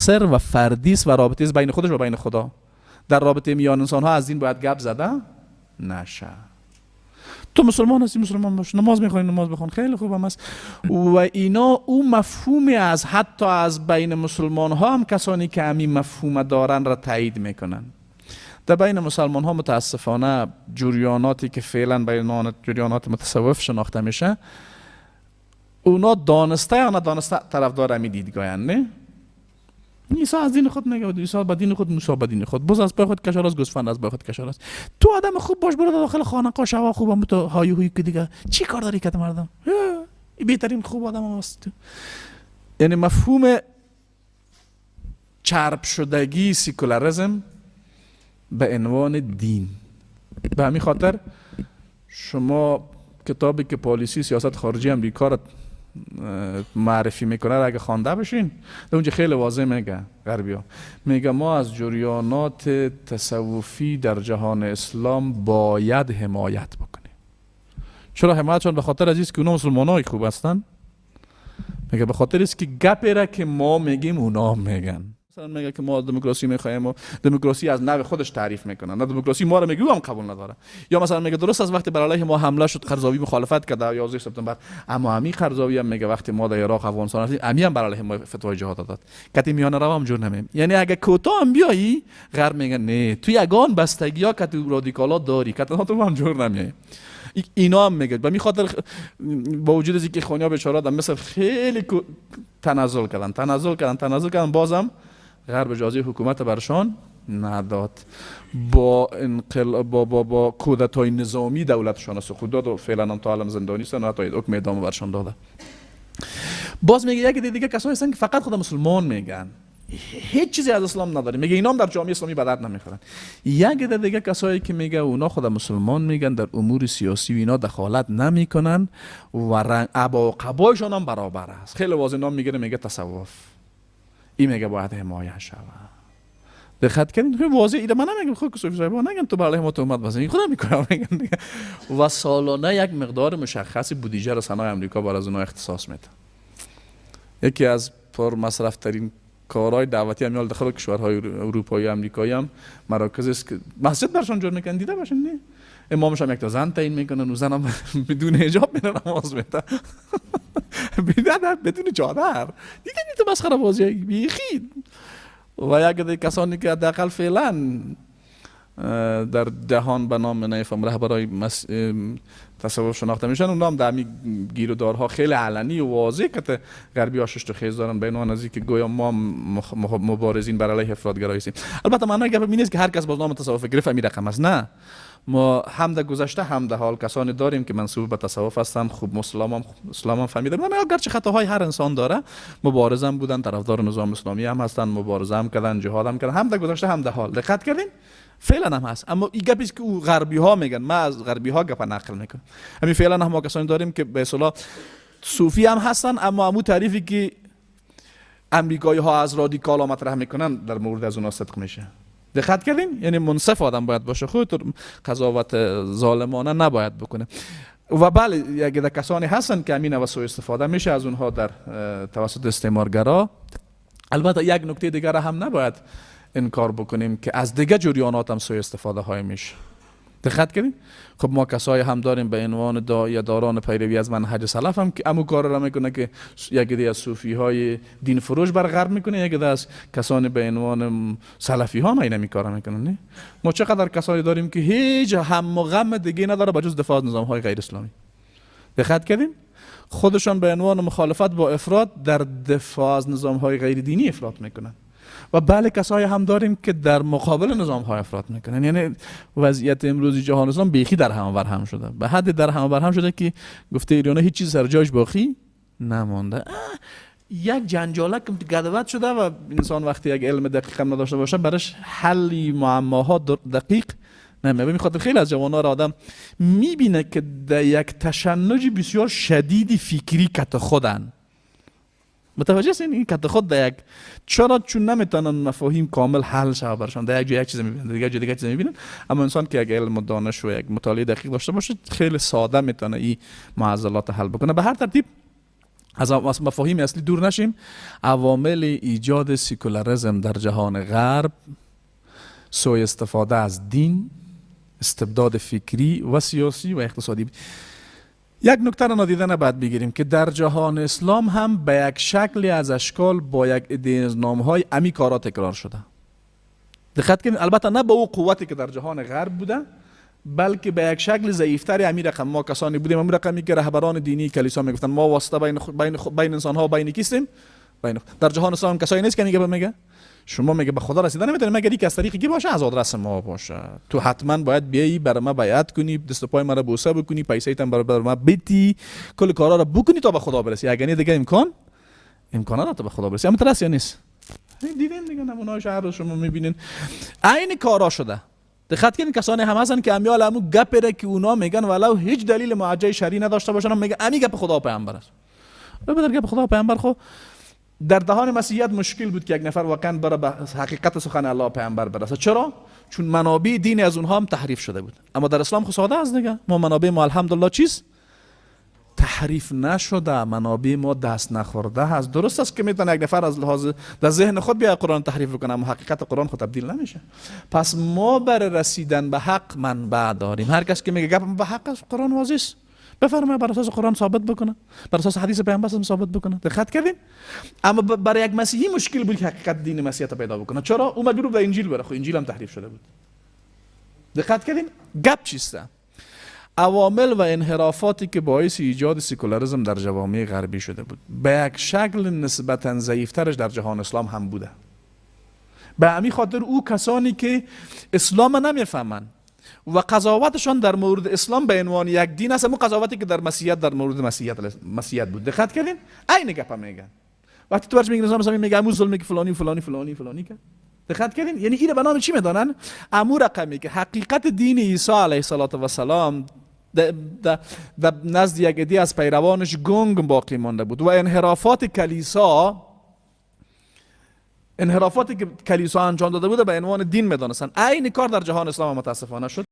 و فردی است و رابطه است بین خودش و بین خدا. در رابطه میان انسان ها از دین باید گپ زده نشه. تو مسلمان هستی، مسلمان باش، نماز میخوانی نماز بخوان، خیلی خوب هم است. و اینا او مفهومی از حتی از بین مسلمان ها هم کسانی که همین مفهوم دارن را تایید میکنن. در بین مسلمان ها متاسفانه جریاناتی که فعلا بین جریانات متصوف شناخته میشه، اونا دانسته یا ندانسته طرفدار همی دیدگاهن. نه عیسی از دین خود میگه، عیسی به دین خود، موسی به دین خود، بز از پای خود کشال است، گوسفند از پای خود کشال است. تو آدم خوب باش، برو داخل خانقاه شوا خوبم تو های هوی که دیگه چی کار داری که مردم این بهترین خوب آدم هست. یعنی مفهوم چرب شدگی سیکولاریسم به عنوان دین. به همین خاطر شما کتابی که پالیسی سیاست خارجی امریکا را معرفی میکنه را اگه خوانده باشین، در اونجا خیلی واضح میگه غربی ها، میگه ما از جریانات تصوفی در جهان اسلام باید حمایت بکنیم. چرا حمایت؟ چون به خاطر از که اونا مسلمان خوب هستن. میگه به خاطر است که گپی را که ما میگیم اونا میگن. مثلا میگه که ما دموکراسی میخوایم و دموکراسی از نوع خودش تعریف میکنن، نه دموکراسی ما رو میگه هم قبول نداره. یا مثلا میگه درست از وقتی بر علیه ما حمله شد قرضاوی مخالفت کرد 11 سپتامبر، اما امی قرضاوی هم میگه وقتی ما در عراق افغانستان هستیم امی هم بر علیه ما فتوای جهاد داد، کتی میانه رو هم جور نمیم. یعنی اگه کوتاه هم بیایی غرب میگه نه تو یگان بستگی ها که تو رادیکالا داری کتی تو هم جور نمیای. اینا هم میگه به می خاطر با وجود از اینکه اخوانیا بیچاره در مصر خیلی تنزل کردن تنزل کردن تنزل کردن، بازم غرب اجازه حکومت برشان نداد. با انقل با با با کودتای نظامی دولتشان سقوط داد و فعلا هم تا الان زندانی هستن و حتی حکم اعدام برشان داده. باز میگه یک دیگه کسایی هستن که فقط خود مسلمان میگن، هیچ چیزی از اسلام نداره، میگه اینا هم در جامعه اسلامی به درد نمیخورن. یک دیگه کسایی که میگه اونا خود مسلمان میگن، در امور سیاسی و اینا دخالت نمیکنن و رنگ عبا و قبایشان هم برابر است. خیلی واضح نام میگیره، میگه تصوف، این میگه باید حمایت شود. دقت کردین؟ خیلی واضح ایده من نمیگم، خود صوفی صاحب نگم تو برای ما تهمت بزنی، خودم میکنم میگم دیگه. و سالانه یک مقدار مشخصی بودجه را سنای امریکا بر از اونها اختصاص میده. یکی از پر مصرف ترین کارهای دعوتی هم داخل کشورهای اروپایی و امریکایی هم مراکز است که مسجد برشان جور میکنن، دیده باشین نه؟ امامش هم یک تا زن تعیین میکنن و زنم بدون حجاب میره نماز میده، بدون چادر. دیگه تو مسخره بازی بیخی. و یک دیگه کسانی که حداقل فعلا در جهان به نام نفهم رهبرای تصوف شناخته میشن، اونا هم در همین گیر و دارها خیلی علنی و واضح که غربی ها شش خیز دارن به عنوان از که گویا ما مبارزین بر علیه افراط‌گرایی هستیم. البته معنای گپ این نیست که هر کس باز نام تصوف گرفت همین رقم است، نه، ما هم در گذشته هم در حال کسانی داریم که منسوب به تصوف هستن، خوب مسلمان اسلام هم فهمیدن، من اگرچه خطاهای هر انسان داره، مبارزم بودن، طرفدار نظام اسلامی هم هستن، مبارزه هم کردن، جهاد هم کردن، هم در گذشته هم در حال. دقت کردین؟ فعلا هم هست. اما این گپی که او غربی ها میگن، ما از غربی ها گپ نقل میکنم. همین فعلا هم ما کسانی داریم که به اصطلاح صوفی هم هستن، اما امو تعریفی که امریکایی ها از رادیکال ها مطرح میکنن در مورد از اونها صدق میشه. دقت کردین؟ یعنی منصف آدم باید باشه، خود قضاوت ظالمانه نباید بکنه. و بله یک عده کسانی هستن که همین و سوء استفاده میشه از اونها در توسط استعمارگرا. البته یک نکته دیگر هم نباید انکار بکنیم که از دیگه جریانات هم سوء استفاده های میشه. دقت کردین؟ خب ما کسایی هم داریم به عنوان داعیه داران پیروی از منهج سلف هم که امو کار را میکنه که یک عده از صوفی های دین فروش بر غرب میکنه، یک عده از کسانی به عنوان سلفی ها هم اینمی کار میکنن. نه ما چقدر کسایی داریم که هیچ هم و غم دیگه نداره بجز دفاع از نظام های غیر اسلامی. دقت کردین؟ خودشان به عنوان مخالفت با افراط در دفاع از نظام های غیر دینی افراط میکنن. و بله کسایی هم داریم که در مقابل نظام های افراط میکنن. یعنی وضعیت امروزی جهان اسلام بیخی در هم بر هم شده، به حد در هم بر هم شده که گفته ایران هیچ چیز سر جایش باقی نمانده. یک جنجالک گدوت شده و انسان وقتی یک علم دقیق هم نداشته باشه برش حل معماها دقیق نمیه. به خاطر خیلی از جوان‌ها را آدم میبینه که در یک تشنج بسیار شدیدی فکری کت خودن. متوجه هستین؟ این کت خود در یک چرا؟ چون نمیتونن مفاهیم کامل حل شود برشان، در یک جای یک چیز میبینن، در یک جای دیگه چیز میبینن. اما انسان که یک علم و دانش و یک مطالعه دقیق داشته باشه خیلی ساده میتونه این معضلات حل بکنه. به هر ترتیب از مفاهیم اصلی دور نشیم. عوامل ایجاد سکولاریسم در جهان غرب سوء استفاده از دین، استبداد فکری و سیاسی و اقتصادی. یک نکته را نادیده نباید بگیریم که در جهان اسلام هم به یک شکلی از اشکال با یک عده از نامهای امی کارا تکرار شده. دقت کنید، البته نه به او قوتی که در جهان غرب بوده، بلکه به یک شکل ضعیفتری امی رقم ما کسانی بودیم، امی رقمی که رهبران دینی کلیسا میگفتن ما واسطه بین انسان ها بین کیستیم، بین. در جهان اسلام کسایی نیست که میگه میگه شما میگه به خدا رسیدن نمیتونی مگر اینکه از طریق کی باشه، از آدرس ما باشه. تو حتما باید بیایی بر ما بیعت کنی، دست و پای مرا بوسه بکنی، پیسه تم بر ما بدی، کل کارا رو بکنی تا به خدا برسی. اگر نه دیگه امکان نداره تا به خدا برسی. اما ترس یا نیست؟ دیدین دیگه، نمونه شهر رو شما میبینین عین کارا شده. دقت کنید، کسانی هم هستن که امیال امو گپ را که اونا میگن ولو هیچ دلیل موجه شرعی نداشته باشن، میگه امی گپ خدا و پیامبر است. در گپ خدا و پیامبر خو در دهان مسیحیت مشکل بود که یک نفر واقعا بره به حقیقت سخن الله پیامبر برسه. چرا؟ چون منابع دین از اونها هم تحریف شده بود. اما در اسلام خو ساده است دیگه، ما منابع ما الحمدلله چیز تحریف نشده، منابع ما دست نخورده هست. درست است که میتونه یک نفر از لحاظ در ذهن خود بیا قرآن تحریف بکنه، اما حقیقت قرآن خود تبدیل نمیشه. پس ما برای رسیدن به حق منبع داریم. هر کس که میگه گپ به حق است، قرآن واضح است، بفرمایید بر اساس قرآن ثابت بکنه، بر اساس حدیث پیامبر ثابت بکنه. دقت کردین؟ اما برای یک مسیحی مشکل بود که حقیقت دین مسیحیت پیدا بکنه. چرا؟ او مجبور به انجیل بره، خب انجیل هم تحریف شده بود. دقت کردین؟ گپ چیست؟ عوامل و انحرافاتی که باعث ایجاد سکولاریسم در جوامع غربی شده بود به یک شکل نسبتا ضعیفترش در جهان اسلام هم بوده. به همین خاطر او کسانی که اسلام نمیفهمند و قضاوتشان در مورد اسلام به عنوان یک دین است، همون قضاوتی که در مسیحیت در مورد مسیحیت بود. دقت کردین؟ عین گپ میگن. وقتی تو برش میگی نظام اسلامی، میگه امو ظلمی که فلانی فلانی فلانی فلانی کرد. دقت کردین؟ یعنی اینو به نام چی میدانن؟ امو رقمی که حقیقت دین عیسی علیه السلام در نزد یک عده از پیروانش گنگ باقی مانده بود و انحرافات کلیسا، انحرافاتی که کلیسا انجام داده بود به عنوان دین میدانستن. عین کار در جهان اسلام متاسفانه شد.